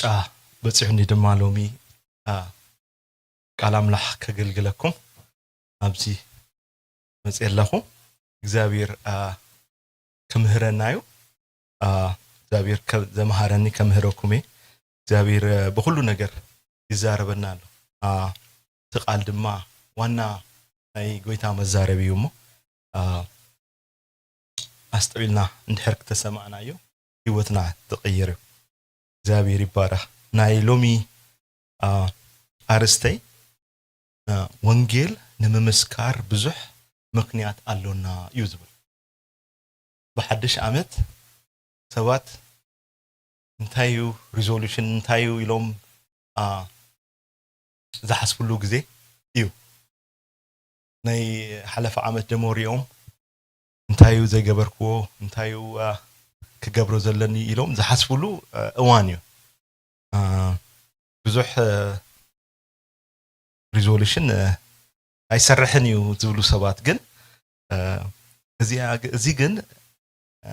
አ፣ በጺሑኒ ድማ ሎሚ፣ አ፣ ቃል ኣምላኽ ከገልግለኩም ኣብዚ መጽእ ኣለኹ። እግዚኣብሔር፣ አ፣ ክምህረና እዩ። አ፣ እግዚኣብሔር ከ-፣ ዘምሃረኒ ከምህረኩም እየ። እግዚኣብሔር፣ አ፣ ብኹሉ ነገር ይዛረበና ኣሎ። አ፣ እቲ ቃል ድማ ዋና ናይ ጎይታ መዛረቢ እዩ እሞ፣ አ፣ ኣስተውዒልና እንድሕር ክተሰማዕናዮ ህይወትና ዝቕይር እዩ። እግዚኣብሔር ይባረኽ። ናይ ሎሚ፣ አ፣ ኣርእስተይ፣ አ፣ ወንጌል ንምምስካር ብዙሕ ምኽንያት ኣሎና እዩ ዝብል። ብሓድሽ ዓመት ሰባት እንታይ እዩ ሪዞሉሽን፣ እንታይ እዩ ኢሎም፣ አ፣ ዝሓስብሉ ግዜ እዩ። ናይ ሓለፈ ዓመት ደሞ ሪኦም እንታይ እዩ ዘይገበርክዎ፣ እንታይ እዩ፣ አ፣ ክገብሮ ዘለኒ ኢሎም ዝሓስብሉ፣ አ፣ እዋን እዩ። አ፣ ብዙሕ፣ አ፣ ሪዞሉሽን፣ አ፣ ኣይሰርሕን እዩ ዝብሉ ሰባት ግን፣ አ፣ እዚኣ ግ-፣ እዚ ግን፣ አ፣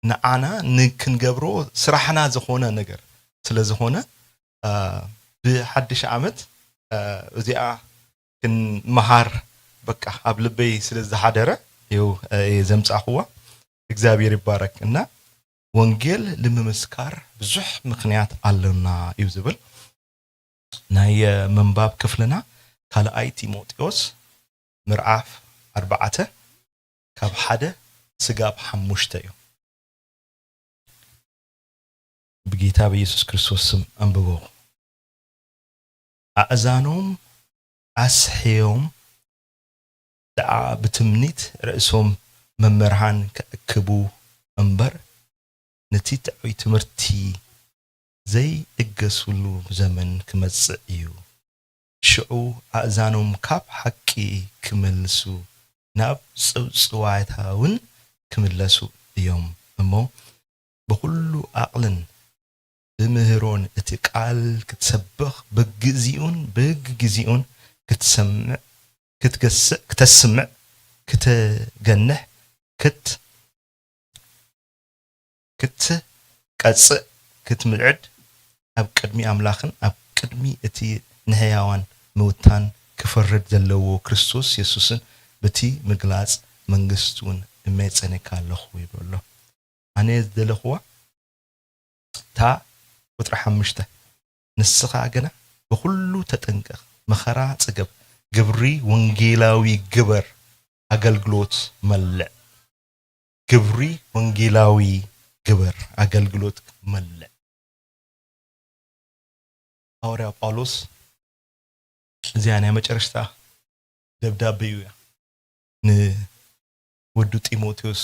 ንዓና ንክንገብሮ ስራሕና ዝኾነ ነገር ስለ ዝኾነ፣ አ፣ ብሓድሽ ዓመት፣ አ፣ እዚኣ ክንመሃር በቃ ኣብ ልበይ ስለ ዝሓደረ እዩ፣ አ፣ እየ ዘምጻእክዋ። እግዚኣብሔር ይባረክ። እና ወንጌል ንምምስካር ብዙሕ ምኽንያት ኣሎና እዩ ዝብል። ናይ፣ አ፣ ምንባብ ክፍልና ካልኣይ ጢሞቴዎስ ምዕራፍ ኣርባዕተ ካብ ሓደ ስጋብ ሓሙሽተ እዩ። ብጌታ ብኢየሱስ ክርስቶስ ስም ኣንብቦ። ኣእዛኖም ኣስሕዮም ደኣ ብትምኒት ርእሶም መመርሃን ክእክቡ እምበር፣ ነቲ ጥዑይ ትምህርቲ ዘይእገሱሉ ዘመን ክመጽእ እዩ። ሽዑ ኣእዛኖም ካብ ሓቂ ክመልሱ፣ ናብ ጽውጽዋያታውን ክምለሱ እዮም እሞ፣ ብኹሉ ዓቕልን ብምህሮን እቲ ቃል ክትሰብኽ፣ ብግዜኡን ብግዜኡን ክትሰምዕ፣ ክትገስዕ፣ ክተስምዕ፣ ክተገንሕ፣ ክት-፣ ክትቀጽእ፣ ክትምዕድ፣ ኣብ ቅድሚ ኣምላኽን ኣብ ቅድሚ እቲ ንሕያዋን ምውታን ክፈርድ ዘለዎ ክርስቶስ የሱስን በቲ ምግላጽ መንግስቱ እውን እመጸነካ ኣለኹ ይብሎ ኣሎ። ኣነ ዝደለኽዋ እታ ቁጽሪ ሓሙሽተ፣ ንስኻ ግና ብኹሉ ተጠንቀቕ፣ መኸራ ጽገብ፣ ግብሪ ወንጌላዊ ግበር፣ ኣገልግሎት መልዕ። ግብሪ ወንጌላዊ ግበር፣ ኣገልግሎት መልዕ። ሃዋርያ ጳውሎስ እዚኣ ናይ መጨረሽታ ደብዳቤኡ እያ። ንወዱ ጢሞቴዎስ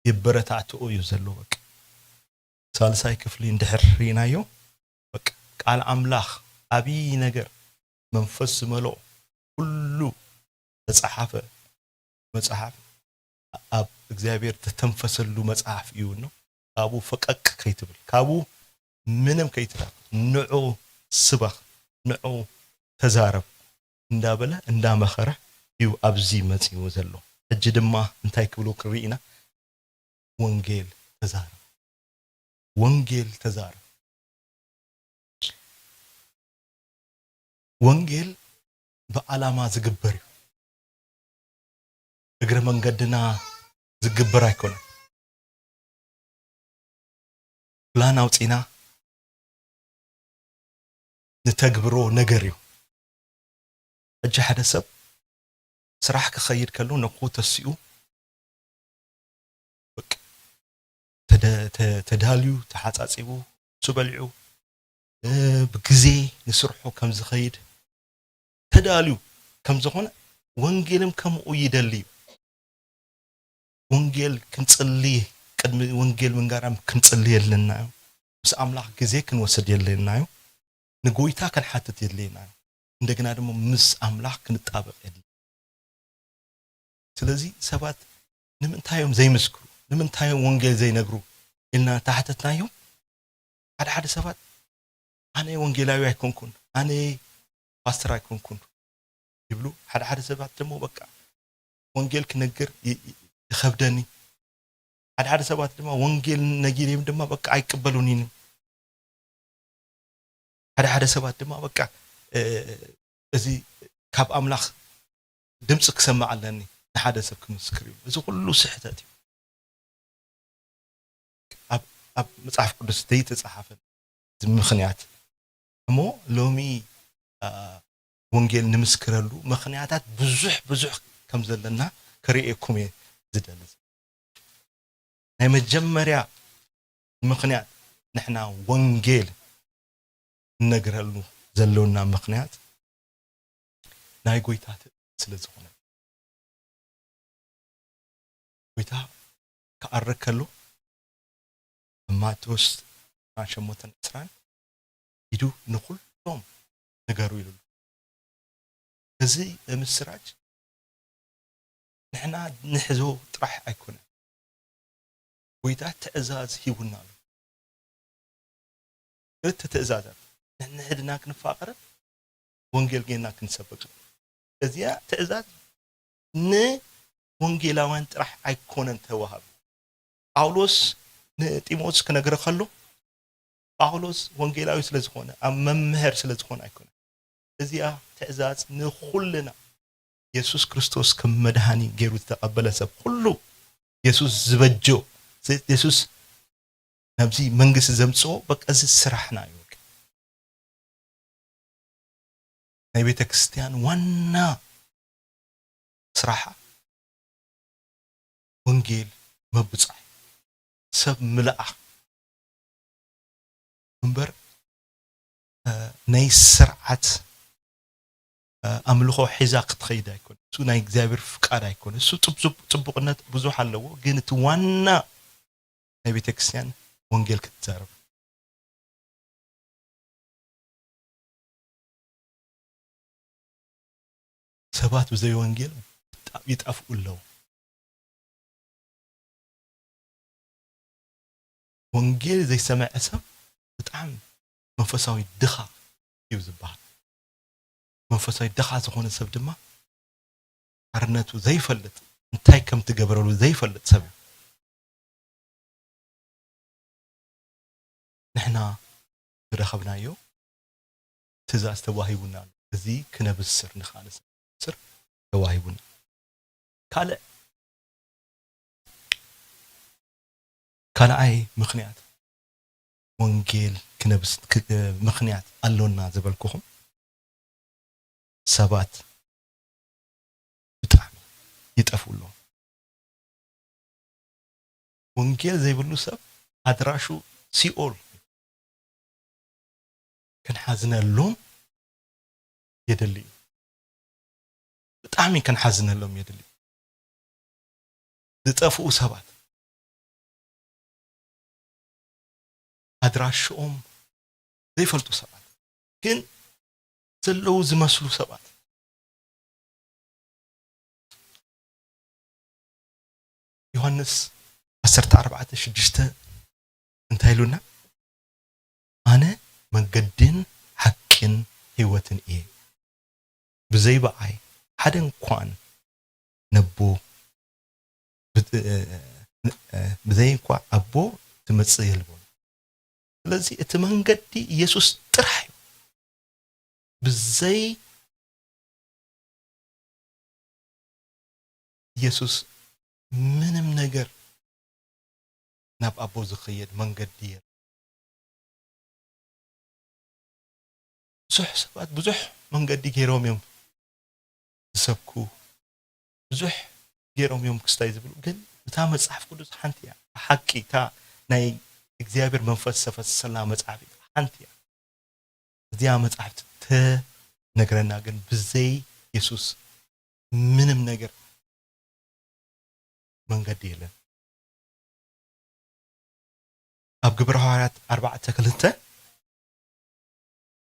የበረታትኦ እዩ ዘሎ። በቃ ሳልሳይ ክፍሊ እንድሕር ርኢናዮ፣ በቃ ቃል ኣምላኽ ዓብዪ ነገር፣ መንፈስ ዝመልኦ ኩሉ ተጸሓፈ መጽሓፍ፣ ኣብ እግዚኣብሔር ተተንፈሰሉ መጽሓፍ እዩ እኖ። ካብኡ ፈቀቅ ከይትብል፣ ካብኡ ምንም ከይትረፍ፣ ንዑ ስበኽ፣ ንዑ ተዛረብ እንዳበለ እንዳመኸረ እዩ ኣብዚ መጺኡ ዘሎ። ሕጂ ድማ እንታይ ክብሉ ክንርኢ ኢና? ወንጌል ተዛረብ። ወንጌል ተዛረብ። ወንጌል ብዓላማ ዝግበር እዩ። እግረ መንገድና ዝግበር ኣይኮነን። ፕላን ኣውጺና ንተግብሮ ነገር እዩ። ሕጂ ሓደ ሰብ ስራሕ ክኸይድ ከሎ ነኩ ተሲኡ በቃ ተደ-፣ ተ-፣ ተዳልዩ፣ ተሓጻጺቡ፣ ንሱ በሊዑ፣ እ፣ ብግዜ ንስርሑ ከም ዝኸይድ ተዳልዩ ከም ዝኾነ ወንጌልም ከምኡ ይደሊ እዩ። ወንጌል ክንጽሊ፣ ቅድሚ ወንጌል ምንጋራም ክንጽሊ የለና እዩ። ምስ ኣምላኽ ግዜ ክንወስድ የለና እዩ። ንጎይታ ክንሓትት የድልየና እዩ። እንደገና ድማ ምስ ኣምላኽ ክንጣበቕ የድልየና። ስለዚ ሰባት ንምንታይ እዮም ዘይምስክሩ? ንምንታይ እዮም ወንጌል ዘይነግሩ? ኢልና እንተሓተትናዮም፣ ሓደ ሓደ ሰባት፣ "ኣነ ወንጌላዊ ኣይኮንኩን፣ ኣነ ፓስተር ኣይኮንኩን" ይብሉ። ሓደ ሓደ ሰባት ደግሞ፣ "በቃ ወንጌል ክነግር ይ-፣ ይ-፣ ይኸብደኒ።" ሓደ ሓደ ሰባት ድማ፣ "ወንጌል ነጊረዮም ድማ በቃ ኣይቅበሉን" እዩ። ሓደ ሓደ ሰባት ድማ በቃ እዚ ካብ ኣምላኽ ድምፂ ክሰምዕ ኣለኒ ንሓደ ሰብ ክምስክር እዩ። እዚ ኩሉ ስሕተት እዩ። ኣብ መፅሓፍ ቅዱስ ዘይተፃሓፈ ምኽንያት እሞ ሎሚ ወንጌል ንምስክረሉ ምኽንያታት ብዙሕ ብዙሕ ከም ዘለና ከርእየኩም እየ ዝደሊ። ናይ መጀመርያ ምኽንያት ንሕና ወንጌል እነግረሉ ዘሎና ምኽንያት ናይ ጎይታ ትእዛዝ ስለ ዝኾነ። ጎይታ ክኣርግ ከሎ ኣብ ማቴዎስ ሸሞንተን ዕስራን ኢዱ ንኹሎም ንገሩ ኢሉ። እዚ ምስራች ንሕና ንሕዞ ጥራሕ ኣይኮነን። ጎይታ ትእዛዝ ሂቡና ኣሎ። ክልተ ትእዛዛት ንሕድና ክንፋቐርን ወንጌል ጌና ክንሰብክን። እዚኣ ትእዛዝ ንወንጌላውያን ጥራሕ ኣይኮነን ተዋሃብ። ጳውሎስ ንጢሞቴዎስ ክነግረ ከሎ ጳውሎስ ወንጌላዊ ስለ ዝኾነ ኣብ መምህር ስለ ዝኾነ ኣይኮነን። እዚኣ ትእዛዝ ንኹልና የሱስ ክርስቶስ ከም መድሃኒ ገይሩ ዝተቐበለ ሰብ ኩሉ የሱስ ዝበጆ የሱስ ናብዚ መንግስቲ ዘምፅኦ በቃ እዚ ስራሕና እዩ። ናይ ቤተ ክርስቲያን ዋና ስራሓ ወንጌል መብፃሕ ሰብ ምልኣኽ እምበር ናይ ስርዓት ኣምልኾ ሒዛ ክትኸይድ ኣይኮነ። እሱ ናይ እግዚኣብሔር ፍቃድ ኣይኮነ። እሱ ጥቡቅነት ብዙሕ ኣለዎ፣ ግን እቲ ዋና ናይ ቤተክርስትያን ወንጌል ክትዛረብ። ሰባት ብዘይ ወንጌል ይጠፍኡ ኣለዉ። ወንጌል ዘይሰምዐ ሰብ ብጣዕሚ መንፈሳዊ ድኻ እዩ ዝበሃል። መንፈሳዊ ድኻ ዝኾነ ሰብ ድማ ሓርነቱ ዘይፈልጥ፣ እንታይ ከም ትገበረሉ ዘይፈልጥ ሰብ እዩ። ንሕና ዝረኸብናዮ ትእዛዝ ተዋሂቡና ኣሎ። እዚ ክነብስር ንኽኣለ ሰብ ክነብስር ተዋሂቡና። ካልእ ካልኣይ ምኽንያት ወንጌል ክነብስ ምኽንያት ኣሎና ዝበልኩኹም ሰባት ብጣዕሚ ይጠፍኡ ኣለዉ። ወንጌል ዘይብሉ ሰብ ኣድራሹ ሲኦል። ክንሓዝነሎም የድሊ እዩ። ብጣዕሚ ክንሓዝነሎም የድሊ እዩ። ዝጠፍኡ ሰባት ኣድራሽኦም ዘይፈልጡ ሰባት ግን ዘለዉ ዝመስሉ ሰባት። ዮሃንስ ዓሰርተ ኣርባዕተ ሽዱሽተ እንታይ ኢሉና? ኣነ መንገድን ሓቅን ህይወትን እየ፣ ብዘይ ብኣይ ሓደ እንኳን ነቦ ብዘይ እንኳ ኣቦ ትመጽእ የልቦን። ስለዚ እቲ መንገዲ ኢየሱስ ጥራሕ እዩ። ብዘይ ኢየሱስ ምንም ነገር ናብ ኣቦ ዝኸየድ መንገዲ የለን። ብዙሕ ሰባት ብዙሕ መንገዲ ገይሮም እዮም ዝሰብኩ፣ ብዙሕ ገይሮም እዮም ክስታይ ዝብሉ፣ ግን እታ መጽሓፍ ቅዱስ ሓንቲ እያ። ሓቂ እታ ናይ እግዚኣብሔር መንፈስ ዝተፈሰሰላ መጽሓፍ ሓንቲ እያ። እዚኣ መጽሓፍ ትነግረና ግን ብዘይ የሱስ ምንም ነገር መንገዲ የለን። ኣብ ግብረ ሃዋርያት ኣርባዕተ ክልተ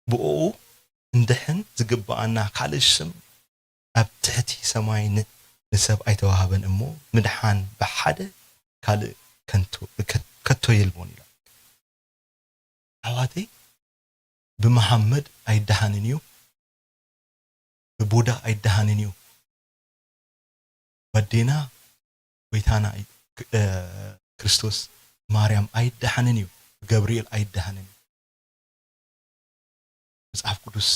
ብእኡ እንድሕን ዝግብኣና ካልእ ስም ኣብ ትሕቲ ሰማይ ንሰብ ኣይተዋህበን እሞ ምድሓን ብሓደ ካልእ ከቶ የልቦን ኢሎም። ኣሕዋተይ ብመሓመድ ኣይደሓንን እዩ፣ ብቡዳ ኣይደሓንን እዩ። በዴና ጎይታና ክርስቶስ ማርያም ኣይደሓንን እዩ፣ ብገብርኤል ኣይደሓንን እዩ። መጽሓፍ ቅዱስ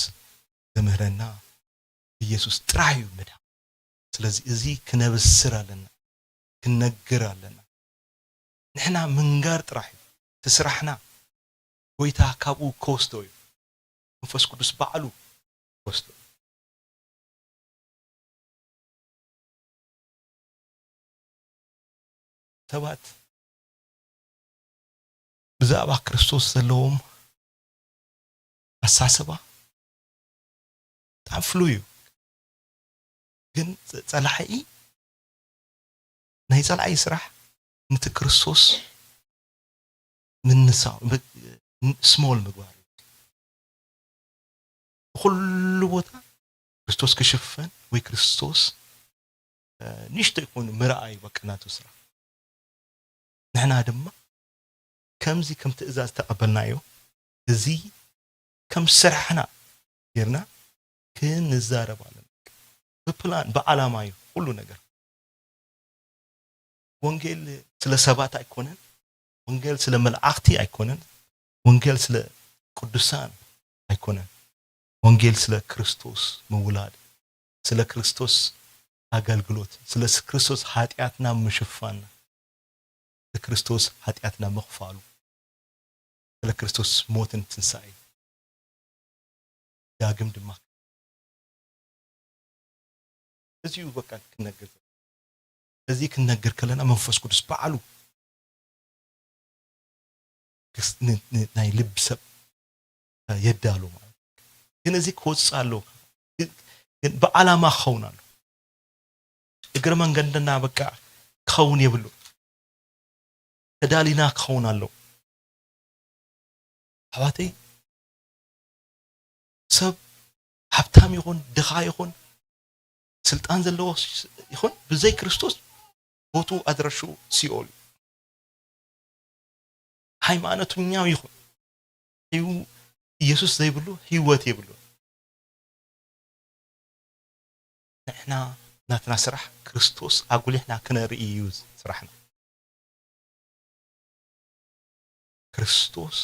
ዘምህረና ኢየሱስ ጥራይ እዩ ምድሓን። ስለዚ እዚ ክነብስር ኣለና፣ ክንነግር ኣለና። ንሕና ምንጋር ጥራሕ እዩ እቲ ስራሕና። ጎይታ ካብኡ ክወስዶ እዩ። መንፈስ ቅዱስ ባዕሉ ክወስዶ እዩ። ሰባት ብዛዕባ ክርስቶስ ዘለዎም ኣሳሰባ ብጣዕሚ ፍሉይ እዩ። ግን ጸ-፣ ጸላኢ፣ ናይ ጸላኢ ስራሕ ነቲ ክርስቶስ ምንሳው፣ ብ-፣ ን-፣ ስሞል ምግባር እዩ። ብኹሉ ቦታ ክርስቶስ ክሽፈን ወይ ክርስቶስ፣ እ፣ ንእሽቶ ይኹን ምርኣይ በቃ ናቱ ስራሕ። ንሕና ድማ ከምዚ ከም ትእዛዝ ተቐበልናዮ፣ እዚ ከም ስራሕና ጌርና ክንዛረብ ኣለና። ብፕላን፣ ብዓላማ እዩ ኩሉ ነገር። ወንጌል ስለ ሰባት ኣይኮነን። ወንጌል ስለ መላእኽቲ ኣይኮነን። ወንጌል ስለ ቅዱሳን ኣይኮነን። ወንጌል ስለ ክርስቶስ ምውላድ፣ ስለ ክርስቶስ ኣገልግሎት፣ ስለ ክርስቶስ ሓጢኣትና ምሽፋንና፣ ስለ ክርስቶስ ሓጢኣትና ምኽፋሉ፣ ስለ ክርስቶስ ሞትን ትንሳኤ ዳግም ድማ እዚ እዩ በቃ ክንነግር። እዚ ክንነግር ከለና መንፈስ ቅዱስ ባዕሉ ክስ-፣ ን-፣ ን-፣ ናይ ልቢ ሰብ የዳሉ ማለት እዩ። ግን እዚ ክወፅእ ኣለዎ። ግን፣ ግን ብዓላማ ክኸውን ኣለዎ። እግረ መንገድና በቃ ክኸውን የብሉ። ተዳሊና ክኸውን ኣለዎ። ኣሕዋተይ፣ ሰብ ሃብታም ይኹን፣ ድኻ ይኹን፣ ስልጣን ዘለዎ ይኹን፣ ብዘይ ክርስቶስ ቦትኡ ኣድራሽኡ ሲኦል እዩ። ሃይማኖተኛ ይኹን፣ ህይው-፣ ኢየሱስ ዘይብሉ ህይወት የብሉን። ንሕና ናትና ስራሕ ክርስቶስ ኣጉሊሕና ክነርኢ እዩ ስራሕና። ክርስቶስ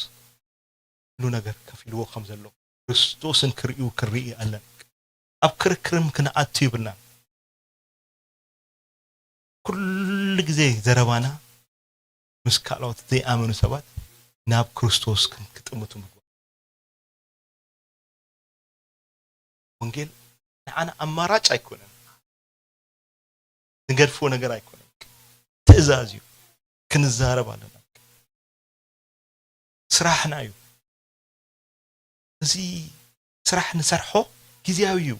ኩሉ ነገር ከፊልዎ ከም ዘሎ፣ ክርስቶስን ክርእዩ ክንርኢ ኣለና። ኣብ ክርክርም ክንኣቱ ይብልናን። ኩሉ ግዜ ዘረባና ምስ ካልኦት ዘይኣመኑ ሰባት ናብ ክርስቶስ ክን-፣ ክጥምቱ ምግባር። ወንጌል ንዓና ኣማራጭ ኣይኮነን። ንገድፎ ነገር ኣይኮነን። ትእዛዝ እዩ። ክንዛረብ ኣለና። ስራሕና እዩ። እዚ ስራሕ ንሰርሖ ግዝያዊ እዩ።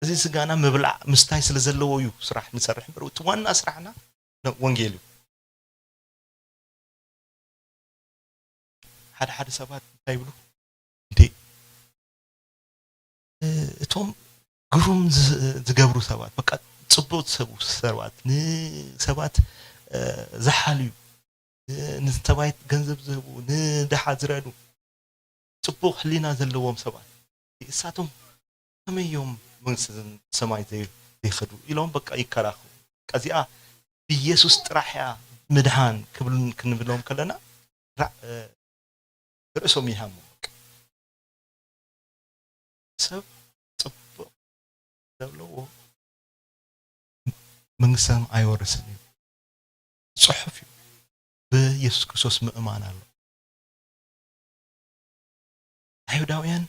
እዚ ስጋና ምብላዕ ምስታይ ስለ ዘለዎ እዩ ስራሕ ንሰርሕ እምበር፣ እቲ ዋና ስራሕና ነ-፣ ወንጌል እዩ። ሓደ ሓደ ሰባት እንታይ ይብሉ? እንዴ፣ እ፣ እቶም ግሩም ዝ-፣ ዝገብሩ ሰባት፣ በቃ ጽቡቕ ዝሰቡ ሰባት፣ ንሰባት፣ እ፣ ዝሓልዩ፣ እ፣ ንሰባት ገንዘብ ዝህቡ፣ ንድሃ ዝረዱ፣ ጽቡቕ ሕሊና ዘለዎም ሰባት፣ እሳቶም ከመይ እዮም መንግስቲ ሰማይ ዘይ-፣ ዘይኸዱ? ኢሎም በቃ ይከራኸሩ። በቃ እዚኣ ብኢየሱስ ጥራሕ እያ ምድሓን ክብልን ክንብሎም ከለና፣ ራ-፣ እ፣ ርእሶም ይሃሙ። በቃ ሰብ ጽቡቕ ዘለዎ መንግስቲ ሰማይ ኣይወርስን እዩ። ጽሑፍ እዩ። ብኢየሱስ ክርስቶስ ምእማን ኣሎ። ኣይሁዳውያን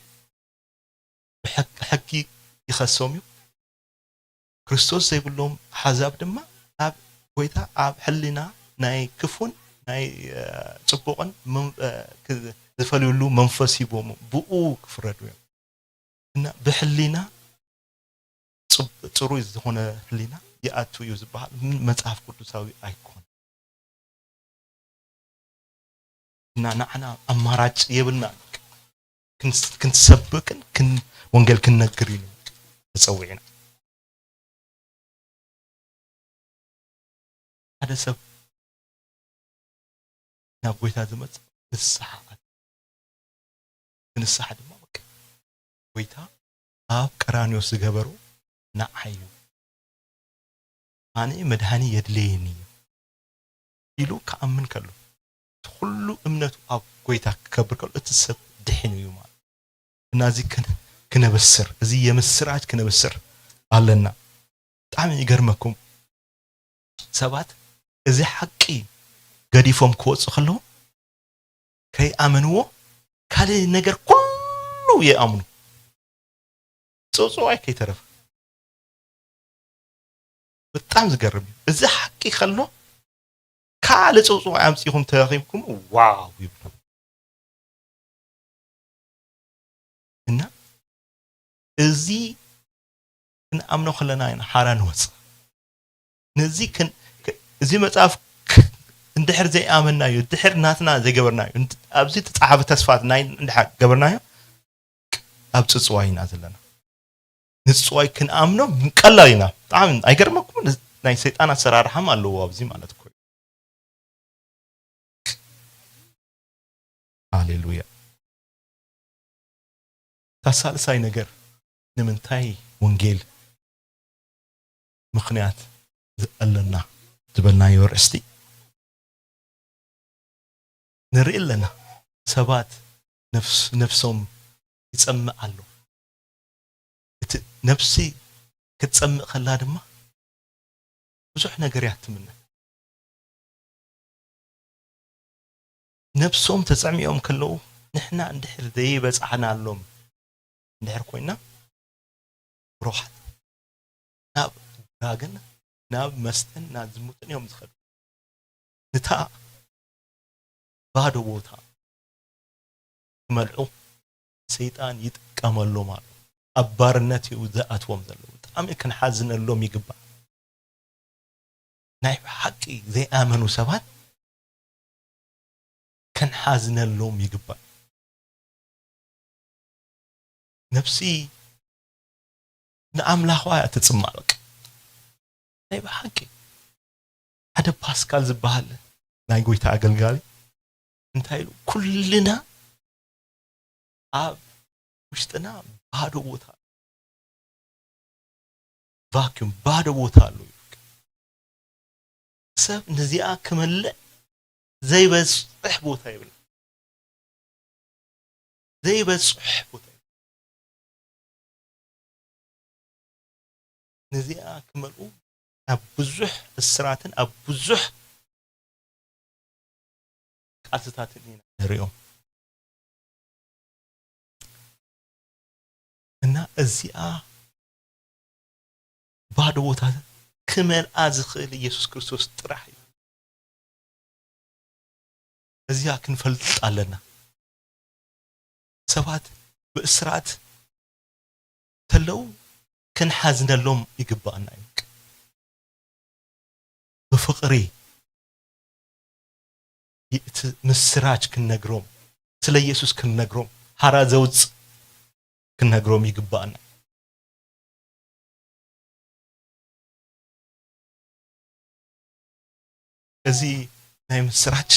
ብሕግ-፣ ሕጊ ይኸሶም እዩ። ክርስቶስ ዘይብሎም ኣሕዛብ ድማ ኣብ ጎይታ፣ ኣብ ሕሊና ናይ ክፉን ናይ፣ እ፣ ጽቡቕን መን-፣ እ፣ ክ-፣ ዝፈልዩሉ መንፈስ ሂቦም ብኡ ክፍረዱ እዮም። እና ብሕሊና ጽብ-፣ ጽሩይ ዝኾነ ሕሊና ይኣቱ እዩ ዝበሃል ም-፣ መጽሓፍ ቅዱሳዊ ኣይኮን። እና ንዓና ኣማራጭ የብልና። ክንስ-፣ ክንሰብክን ክን-፣ ወንጌል ክንነግር እዩ ተጸዊዕና። ሓደ ሰብ ናብ ጎይታ ዝመጽእ ንስሓ ኣት-፣ ንስሓ ድማ በቃ ጎይታ ኣብ ቀራንዮ ዝገበሮ ንዓይ እዩ። ኣነ መድሃኒ የድልየኒ እዩ ኢሉ ክኣምን ከሎ፣ እቲ ኩሉ እምነቱ ኣብ ጎይታ ክከብር ከሎ፣ እቲ ሰብ ድሒኑ እዩ ማለት። እና እዚ ክን-፣ ክነበስር፣ እዚ የምስራች ክነበስር ኣለና። ብጣዕሚ ይገርመኩም፣ ሰባት እዚ ሓቂ ገዲፎም ክወፁ ከለዉ ከይኣመንዎ ካልእ ነገር ኩሉ ይኣምኑ። ጽውጽዋይ ከይተረፈ። ብጣዕሚ ዝገርም እዩ። እዚ ሓቂ ከሎ ካልእ ጽውጽዋይ ኣምጺኹም ተረኺብኩም ዋው ይብሉ። እና እዚ ክንኣምኖ ከለና ኢና ሓራ ንወጽእ። ነዚ ክን-፣ ክ-፣ እዚ መጽሓፍ ክ-፣ እንድሕር ዘይኣመናዮ፣ ድሕር ናትና ዘይገበርናዮ፣ እንድ-፣ ኣብዚ ተጻሓፈ ተስፋ ናይ እንድሕር ገበርናዮ፣ ኣብ ጽጽዋይ ኢና ዘለና። ንጽጽዋይ ክንኣምኖ ቀላል ኢና። ብጣዕሚ ኣይገርመኩምን? ናይ ሰይጣን ኣሰራርሓም ኣለዎ ኣብዚ ማለት እኮ እዩ። ሃሌሉያ። እታ ሳልሳይ ነገር ንምንታይ ወንጌል ምኽንያት ዝ-፣ ኣለና ዝበልናዮ ኣርእስቲ ንርኢ ኣለና። ሰባት ነፍስ-፣ ነፍሶም ይጸምእ ኣሎ። እቲ ነፍሲ ክትጸምእ ከላ ድማ ብዙሕ ነገር እያ ትምነ። ነፍሶም ተጸሚኦም ከለዉ ንሕና እንድሕር ዘይበጻሕናሎም እንድሕር ኮይና ብሩኻት ናብ ድራግን ናብ መስተን ናብ ዝሙትን እዮም ዝኸዱ። ነታ ባዶ ቦታ ክመልዑ ሰይጣን ይጥቀመሎም ኣሎ። ኣብ ባርነት እዩ ዝኣትዎም ዘለዉ። ብጣዕሚ ክንሓዝነሎም ይግባእ። ናይ ብሓቂ ዘይኣመኑ ሰባት ክንሓዝነሎም ይግባእ። ነፍሲ ንኣምላኽዋ እያ ትጽማእ። በቃ ናይ ብሓቂ ሓደ ፓስካል ዝበሃል ናይ ጎይታ ኣገልጋሊ እንታይ ኢሉ? "ኩልና ኣብ ውሽጥና ባዶ ቦታ፣ ቫክዩም፣ ባዶ ቦታ ኣሎ" ኢሉ። ሰብ ነዚኣ ክመልእ ዘይበጽሕ ቦታ የብላ። ዘይበጽሕ ቦታ የብላ። ነዚኣ ክመልኡ ኣብ ብዙሕ እስራትን ኣብ ብዙሕ ቃልስታትን ኢና ንሪኦም። እና እዚኣ ባዶ ቦታ ክመልኣ ዝኽእል ኢየሱስ ክርስቶስ ጥራሕ እዩ። እዚኣ ክንፈልጥ ኣለና። ሰባት ብእስራት ተለዉ ክንሓዝነሎም ይግባኣና እዩ። ብፍቕሪ እቲ ምስራች ክንነግሮም፣ ስለ ኢየሱስ ክንነግሮም፣ ሓራ ዘውጽእ ክንነግሮም ይግባኣና። እዚ ናይ ምስራች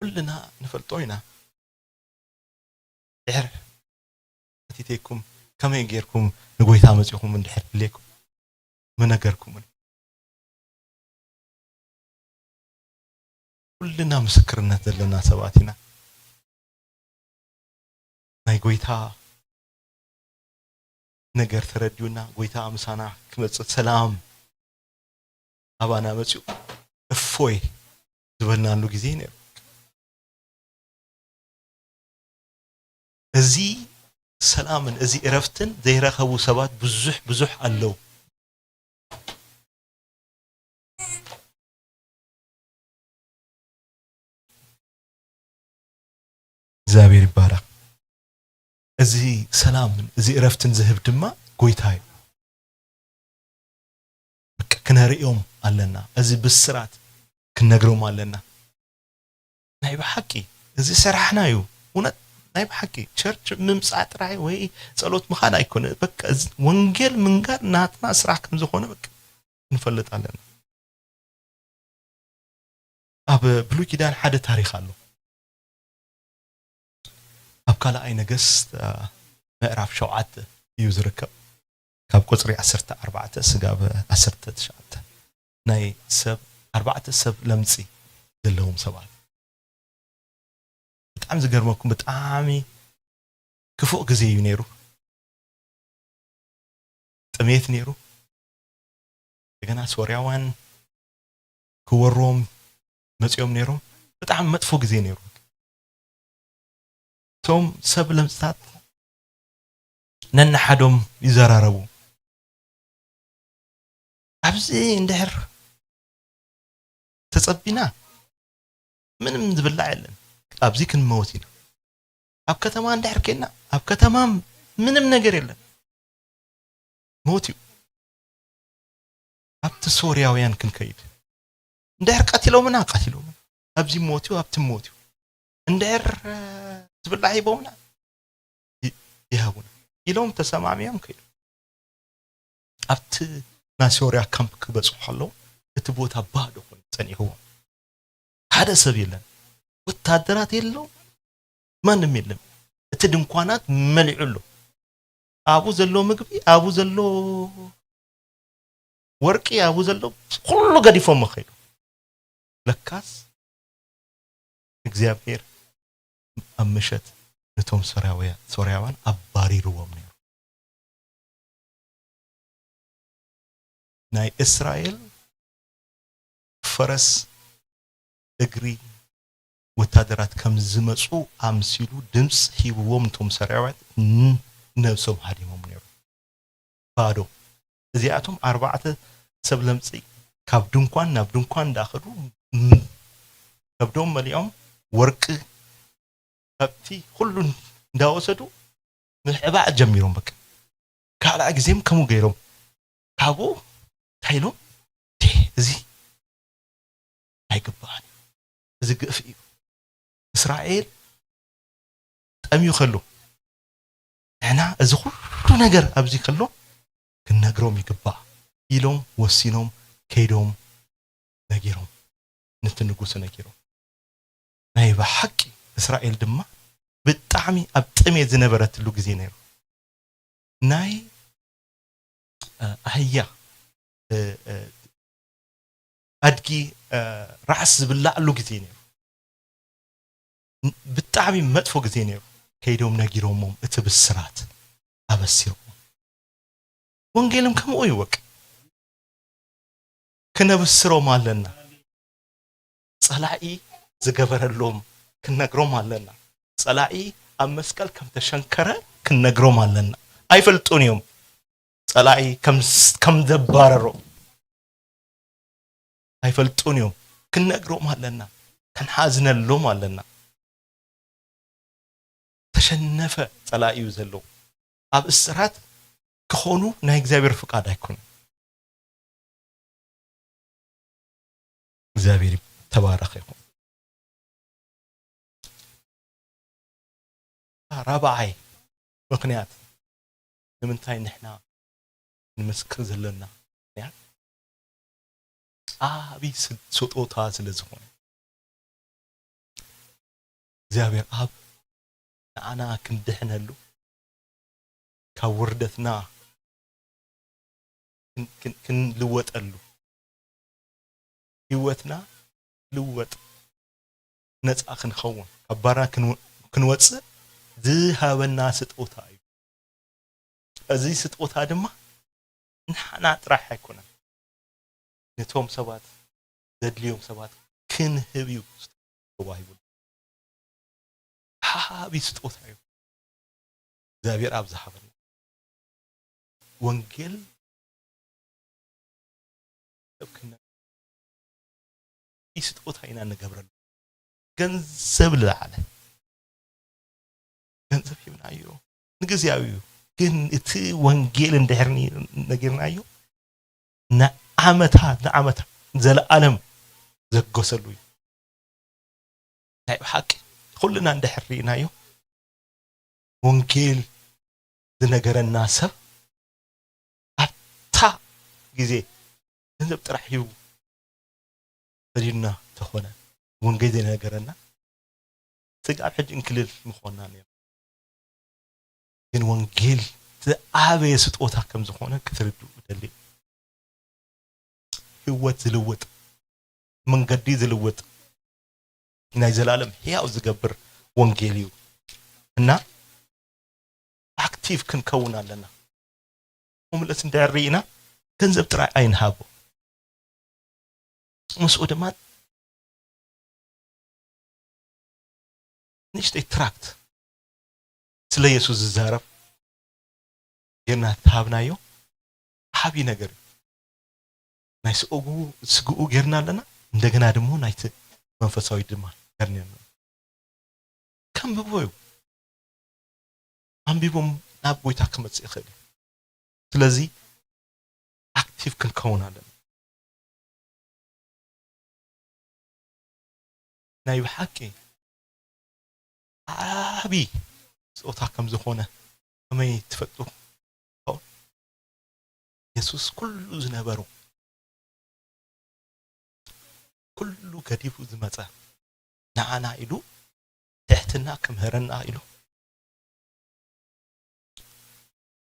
ኩልና ንፈልጦ ኢና። ድሕር ኣቲተይኩም ከመይ ጌርኩም ንጎይታ መጺኹም እንድሕር ድሌኩም ምነገርኩምን። ኩልና ምስክርነት ዘለና ሰባት ኢና። ናይ ጎይታ ነገር ተረዲኡና፣ ጎይታ ምሳና ክመጽእ፣ ሰላም ኣባና መጺኡ፣ እፎይ ዝበልናሉ ግዜ ነይሩ። እዚ ሰላምን እዚ እረፍትን ዘይረኸቡ ሰባት ብዙሕ፣ ብዙሕ ኣለዉ። እግዚኣብሔር ይባረኽ። እዚ ሰላምን እዚ እረፍትን ዝህብ ድማ ጎይታ እዩ። በቃ ክነርእዮም ኣለና። እዚ ብስራት ክንነግሮም ኣለና። ናይ ብሓቂ እዚ ስራሕና እዩ። እውነት ናይ ብሓቂ ቸርች ምምጻእ ጥራይ ወይ ጸሎት ምኻድ ኣይኮነ። በቃ እዚ ወንጌል ምንጋር ናትና ስራሕ ከም ዝኾነ በቃ ክንፈልጥ ኣለና። ኣብ ብሉይ ኪዳን ሓደ ታሪኽ ኣሎ። ኣብ ካልኣይ ነገስት፣ እ፣ ምዕራፍ ሸውዓተ እዩ ዝርከብ። ካብ ቁጽሪ ዓሰርተ ኣርባዕተ ስጋብ ዓሰርተ ትሽዓተ ናይ ሰብ፣ ኣርባዕተ ሰብ ለምጺ ዘለዎም ሰባት። እቲ ብጣዕሚ ዝገርመኩም፣ ብጣዕሚ ክፉእ ግዜ እዩ ነይሩ። ጥሜት ነይሩ። እንደገና ሶርያውያን ክወርዎም መጺኦም ነይሮም። ብጣዕሚ መጥፎ ግዜ ነይሩ። እቶም ሰብ ለምጽታት ነንሓዶም ይዘራረቡ። ኣብዚ እንድሕር ተጸቢና ምንም ዝብላዕ የለን። ኣብዚ ክንመውት ኢና። ኣብ ከተማ እንድሕር ኬድና፣ ኣብ ከተማ ምንም ነገር የለን። ሞት እዩ። ኣብቲ ሶርያውያን ክንከይድ። እንድሕር ቀቲሎምና፣ ቀቲሎምና። ኣብዚ ሞት እዩ፣ ኣብቲ ሞት እዩ። እንድሕር፣ እ፣ ዝብላዕ ሂቦምና፣ ይ-፣ ይሃቡና። ኢሎም ተሰማሚዖም ከይዶም። ኣብቲ ናይ ሶርያ ካምፕ ክበጽሑ ከለዉ፣ እቲ ቦታ ባዶ ኮይኑ ጸኒሕዎም። ሓደ ሰብ የለን። ወታደራት የለዉ፣ ማንም የለን። እቲ ድንኳናት መሊዑ ኣሎ። ኣብኡ ዘሎ ምግቢ፣ ኣብኡ ዘሎ ወርቂ፣ ኣብኡ ዘሎ ኩሉ ገዲፎሞ ከይዱ። ለካስ እግዚኣብሔር ኣብ ምሸት ነቶም ሶርያውያ-፣ ሶርያውያን ኣባሪርዎም ነይሩ። ናይ እስራኤል ፈረስ እግሪ ወታደራት ከም ዝመጹ ኣምሲሉ ድምፂ ሂብዎም፣ ነቶም ሶርያውያን ን-፣ ነብሶም ሃዲሞም ነይሩ። ባዶ። እዚኣቶም ኣርባዕተ ሰብ ለምጺ ካብ ድንኳን ናብ ድንኳን እንዳኸዱ ም-፣ ከብዶም መሊኦም ወርቂ፣ ከብቲ፣ ኩሉ እንዳወሰዱ ምሕባእ ጀሚሮም። በቃ ካልኣይ ግዜም ከምኡ ገይሮም። ካብኡ እንታይ ኢሎም? "ዴ፣ እዚ ኣይግባእን እዩ። እዚ ግፍ እዩ። እስራኤል ጠምዩ ከሎ፣ ንሕና እዚ ኩሉ ነገር ኣብዚ ከሎ ክንነግሮም ይግባእ" ኢሎም ወሲኖም ከይዶም ነጊሮም፣ ነቲ ንጉስ ነጊሮም። ናይ ብሓቂ እስራኤል ድማ ብጣዕሚ ኣብ ጥሜት ዝነበረትሉ ግዜ ነይሩ። ናይ፣ እ፣ ኣህያ፣ እ፣ እ፣ ኣድጊ፣ እ፣ ራዕሲ ዝብላዕሉ ግዜ ነይሩ። ብጣዕሚ መጥፎ ግዜ ነይሩ። ከይዶም ነጊሮሞም እቲ ብስራት ኣበሲሮም። ወንጌልም ከምኡ እዩ። በቃ ክነብስሮም ኣለና። ጸላኢ ዝገበረሎም ክንነግሮም ኣለና። ጸላኢ ኣብ መስቀል ከም ተሸንከረ ክንነግሮም ኣለና። ኣይፈልጡን እዮም። ጸላኢ ከም ስ-፣ ከም ዘባረሮ ኣይፈልጡን እዮም። ክንነግሮም ኣለና። ክንሓዝነሎም ኣለና። ተሸነፈ ጸላኢ እዩ ዘሎ። ኣብ እስራት ክኾኑ ናይ እግዚኣብሔር ፍቃድ ኣይኮነን። እግዚኣብሔር ተባረኸ ይኹን። ራብዓይ ምኽንያት ንምንታይ ንሕና ንምስክር ዘለና ምኽንያት ዓቢ ስ-፣ ስጦታ ስለ ዝኾነ፣ እግዚኣብሔር ኣብ ንዓና ክንድሕነሉ፣ ካብ ውርደትና ክን-፣ ክን-፣ ክንልወጠሉ፣ ህይወትና ልወጥ፣ ነፃ ክንኸውን፣ ካብ ባርና ክንወ-፣ ክንወፅእ ዝሃበና ስጦታ እዩ። እዚ ስጦታ ድማ ንሓና ጥራሕ ኣይኮነን፣ ነቶም ሰባት ዘድልዮም ሰባት ክንህብ እዩ ተዋሂቡ። ዓቢ ስጦታ እዩ እግዚኣብሔር ኣብ ዝሃበና። ወንጌል ሰብ ክነ-፣ ይህ ስጦታ ኢና እንገብረሉ። ገንዘብ ዝለዓለ ገንዘብ ሂብናዮ፣ ንግዚያዊ እዩ። ግን እቲ ወንጌል እንድሕር ኒ-፣ ነጊርናዮ፣ ንዓመታት፣ ንዓመታት፣ ዘለኣለም ዘገሰሉ እዩ። ናይ ብሓቂ ኩልና እንድሕር ርኢናዮ፣ ወንጌል ዝነገረና ሰብ ኣብታ ግዜ ገንዘብ ጥራሕ ሂቡ ሰዲዱና ተኾነ፣ ወንጌል ዘይነገረና፣ ስጋብ ሕጂ እንክልል ምኾንና ነይሩ። ግን ወንጌል ዝዓበየ ስጦታ ከም ዝኾነ ክትርድኡ እደሊ። ህይወት ዝልውጥ፣ መንገዲ ዝልውጥ፣ ናይ ዘላለም ሕያው ዝገብር ወንጌል እዩ። እና ኣክቲቭ ክንከውን ኣለና። ሆምለስ እንድሕር ርኢና ገንዘብ ጥራይ ኣይንሃቦ። ምስኡ ድማ ንእሽተይ ትራክት ስለ የሱስ ዝዛረብ ጌርና ተሃብናዮ ዓቢ ነገር እዩ። ናይ ስእጉ-፣ ስግኡ ጌርና ኣለና፣ እንደገና ድማ ናይቲ መንፈሳዊ ድማ ጌርና ኣለና። ከንብቦ እዩ። ኣንቢቦም ናብ ጎይታ ክመጽእ ይኽእል እዩ። ስለዚ ኣክቲቭ ክንከውን ኣለና። ናይ ብሓቂ ዓቢ ስጦታ ከም ዝኾነ ከመይ ትፈልጡ? የሱስ ኩሉ ዝነበሮ፣ ኩሉ ገዲፉ ዝመጸ፣ ንዓና ኢሉ፣ ትሕትና ክምህረና ኢሉ፣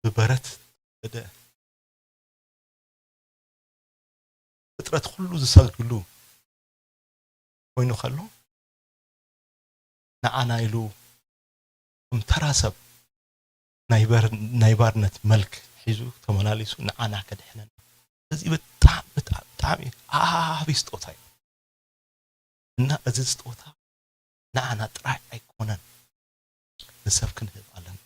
ብበረት ደ-፣ ፍጥረት ኩሉ ዝሰግድሉ ኮይኑ ከሎ፣ ንዓና ኢሉ ከም ተራ ሰብ ናይ በር-፣ ናይ ባርነት መልክ ሒዙ ተመላሊሱ ንዓና ከድሕነና። እዚ ብጣዕሚ፣ ብጣዕሚ፣ ብጣዕሚ ዓቢ ስጦታ እዩ። እና እዚ ስጦታ ንዓና ጥራይ ኣይኮነን፣ ንሰብ ክንህብ ኣለና።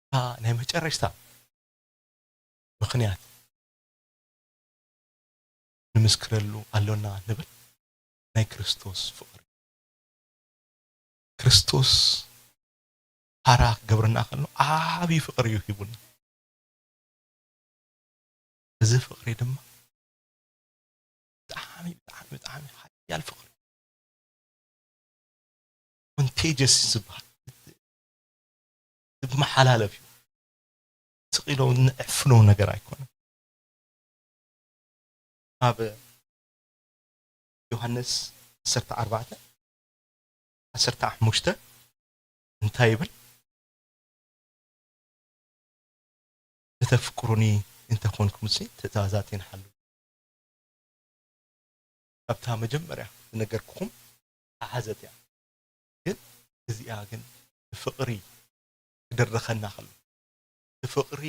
እታ ናይ መጨረሽታ ምኽንያት ንምስክረሉ ኣሎና ንብል ናይ ክርስቶስ ፍቕሪ። ክርስቶስ ሓራ ክገብረና ከሎ ዓቢ ፍቕሪ እዩ ሂቡና። እዚ ፍቕሪ ድማ ብጣዕሚ፣ ብጣዕሚ፣ ብጣዕሚ ሓያል ፍቕሪ፣ ኮንቴጀስ ዝበሃል፣ ዝመሓላለፍ እዩ። ስቕ ኢሎ ንዕፍኖ ነገር ኣይኮነን። ኣብ ዮሃንስ ዓሰርተ ኣርባዕተ ዓሰርተ ሓሙሽተ እንታይ ይብል? "እተፍቅሩኒ እንተኾንኩምሲ ትእዛዛተይን ሓልዉ።" ኣብታ መጀመርያ ዝነገርኩኹም ተሓዘት እያ። ግን እዚኣ ግን ብፍቕሪ ክድርኸና ከሎ፣ ብፍቕሪ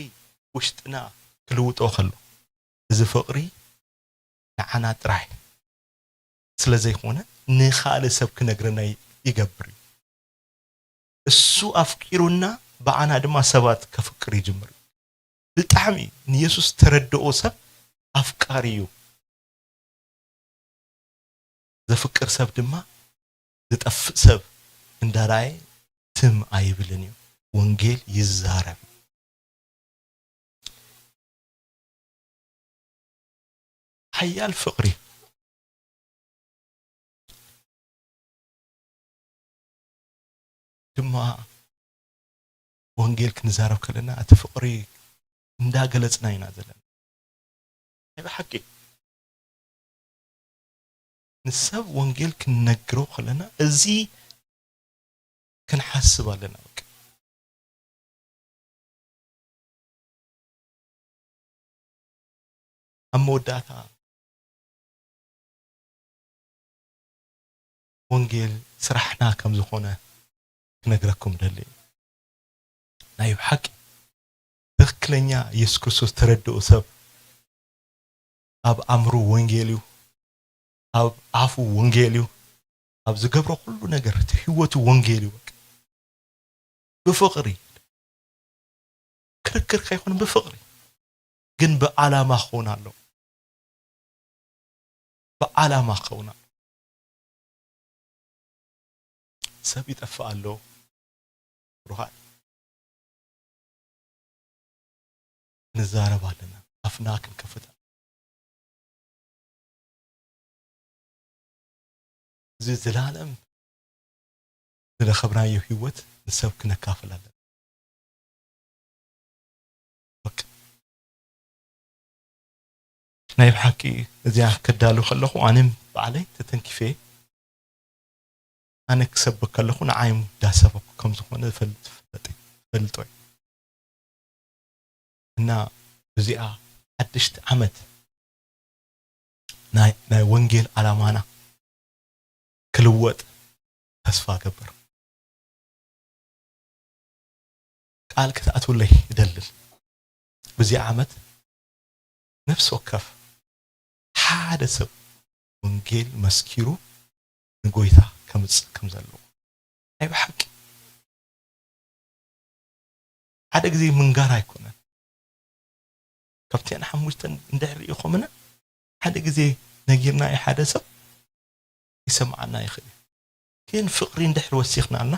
ውሽጥና ክልውጦ ከሎ፣ እዚ ፍቕሪ ንዓና ጥራይ ስለ ዘይኮነ፣ ንኻልእ ሰብ ክነግረና ይገብር እዩ። እሱ ኣፍቂሩና፣ ብኣና ድማ ሰባት ከፍቅር ይጅምር። ብጣዕሚ ንየሱስ ተረድኦ ሰብ ኣፍቃሪ እዩ። ዘፍቅር ሰብ ድማ ዝጠፍእ ሰብ እንዳረኣየ ትም ኣይብልን እዩ። ወንጌል ይዛረብ። ሓያል ፍቕሪ ድማ ወንጌል ክንዛረብ ከለና እቲ ፍቕሪ እንዳገለጽና ኢና ዘለና። ናይ ብሓቂ ንሰብ ወንጌል ክንነግሮ ከለና እዚ ክንሓስብ ኣለና። በቃ ኣብ መወዳእታ ወንጌል ስራሕና ከም ዝኾነ ክነግረኩም ደሊ። ናይ ብሓቂ ትኽክለኛ ኢየሱስ ክርስቶስ ተረድኦ ሰብ ኣብ ኣእምሮ ወንጌል እዩ፣ ኣብ ኣፉ ወንጌል እዩ፣ ኣብ ዝገብሮ ኩሉ ነገር እቲ ህይወቱ ወንጌል እዩ። በቃ ብፍቕሪ ክርክር ከይኮነ ብፍቕሪ ግን ብዓላማ ክኸውን ኣለዎ። ብዓላማ ክኸውን ኣለዎ። ሰብ ይጠፍእ ኣሎ። ብሩኻት ንዛረብ ኣለና። ኣፍና ክንከፍት። እዚ ዘላለም ዝረኸብናዮ ህይወት ንሰብ ክነካፍል ኣለና። በቃ ናይ ብሓቂ እዚኣ ከዳሉ ከለኹ ኣነ ባዕለይ ተተንኪፈ፣ ኣነ ክሰብክ ከለኹ ንዓይ እንዳሰበኩ ከም ዝኾነ ዝፈልጥ፣ ዝፈልጥ፣ ዝፈልጦ እዩ። እና እዚኣ ሓድሽቲ ዓመት ናይ፣ ናይ ወንጌል ዓላማና ክልወጥ ተስፋ እገብር። ቃል ክትኣትውለይ እደልን። በዚ ዓመት ነፍሲ ወከፍ ሓደ ሰብ ወንጌል መስኪሩ ንጎይታ ከምጽእ ከም ዘለዎ። ናይ ብሓቂ ሓደ ግዜ ምንጋር ኣይኮነን። ካብተን ሓሙሽተን እንድሕር ርኢኹምና፣ ሓደ ግዜ ነጊርናዮ ሓደ ሰብ ይሰምዓና ይኽእል እዩ። ግን ፍቕሪ እንድሕር ወሲኽናልና፣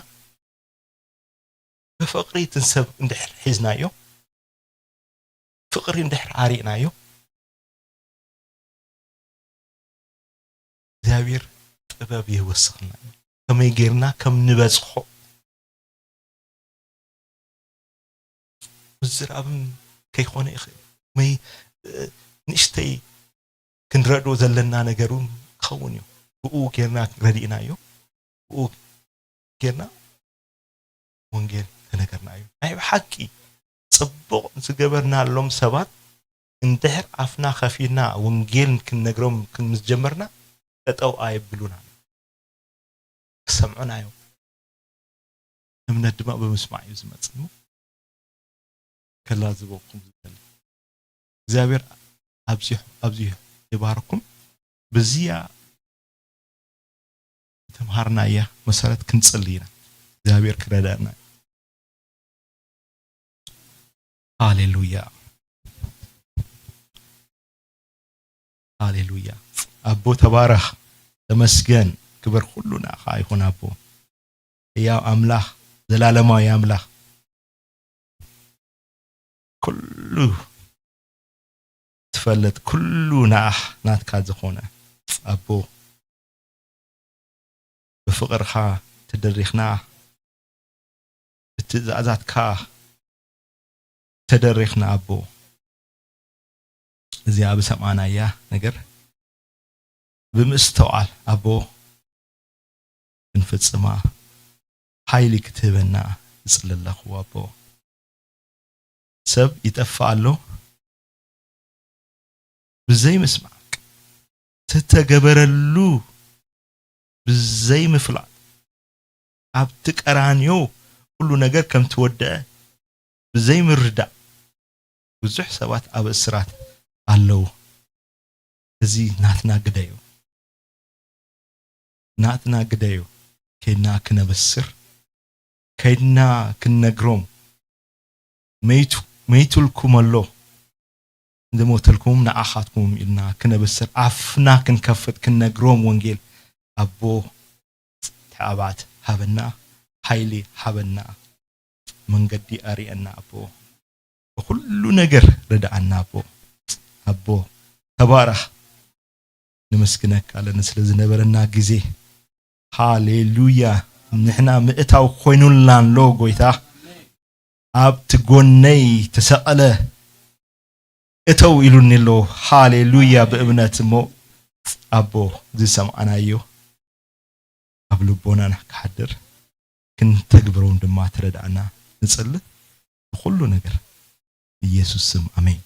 ብፍቕሪ እቲ ሰብ እንድሕር ሒዝናዮ፣ ፍቕሪ እንድሕር ዓሪቕናዮ፣ እግዚኣብሔር ጥበብ ይወስኽልና እዩ። ከመይ ጌርና ከም ንበጽሖ። ምዝራብም ከይኾነ ይኽእል። መይ-፣ እ፣ ንእሽተይ ክንረድኦ ዘለና ነገር እውን ክኸውን እዩ። ብኡ ጌርና ረዲእናዮ፣ ብኡ ጌርና ወንጌል ተነገርናዮ። ናይ ብሓቂ ጽቡቕ ዝገበርናሎም ሰባት እንድሕር ኣፍና ከፊትና ወንጌል ክንነግሮም ምስ ጀመርና፣ ጠጠው ኣየብሉናን። ክሰምዑና እዮም። እምነት ድማ ብምስማዕ እዩ ዝመጽእ። እሞ ከላዝበኩም ዝደሊ እግዚኣብሔር ኣብዚሑ፣ ኣብዚሑ ይባርኩም። ብዝያ ዝተምሃርናያ መሰረት ክንጽሊ ኢና። እግዚኣብሔር ክረዳእና እዩ። ሃሌሉያ። ሃሌሉያ። ኣቦ ተባረኽ፣ ተመስገን፣ ክብር ኩሉ ንኣኻ ይኹን ኣቦ። ህያው ኣምላኽ፣ ዘላለማዊ ኣምላኽ፣ ኩሉ ትፈልጥ፣ ኩሉ ንኣኽ ናትካ ዝኾነ ኣቦ፣ ብፍቕርኻ ተደሪኽና፣ ብትእዛዛትካ ተደሪኽና ኣቦ። እዚኣ ብሰምዓናያ ነገር ብምስትውዓል ኣቦ ክንፍጽማ ሓይሊ ክትህበና እጽሊ ኣለኹ ኣቦ። ሰብ ይጠፍእ ኣሎ ብዘይ ምስማዕ፣ ዝተገበረሉ ብዘይ ምፍላጥ፣ ኣብቲ ቀራንዮ ኩሉ ነገር ከም ትወደአ ብዘይ ምርዳእ ብዙሕ ሰባት ኣብ እስራት ኣለዉ። እዚ ናትና ግደ እዩ። ናትና ግደ እዩ። ከይድና ክነበስር፣ ከይድና ክንነግሮም፣ መይቱ-፣ መይቱልኩም ኣሎ፣ ዝሞተልኩም ንዓኻትኩም ኢልና ክነበስር፣ ኣፍና ክንከፍት ክንነግሮም ወንጌል። ኣቦ ተኣባት ሃበና፣ ሓይሊ ሃበና፣ መንገዲ ኣርእየና ኣቦ። ብኹሉ ነገር ርድኣና ኣቦ። ኣቦ ተባረኽ። ንመስግነካ ኣለና ስለ ዝነበረና ግዜ። ሃሌሉያ። ንሕና ምእታው ኮይኑልና ኣሎ ጎይታ። ኣብቲ ጎነይ ተሰቐለ እተው ኢሉኒ ኣሎ። ሃሌሉያ። ብእምነት እሞ ኣቦ ዝሰምዓናዮ ኣብ ልቦናና ክሓድር ክንተግብሮም ድማ ትረድኣና ንጽሊ ብኹሉ ነገር ኢየሱስ ስም ኣሜን።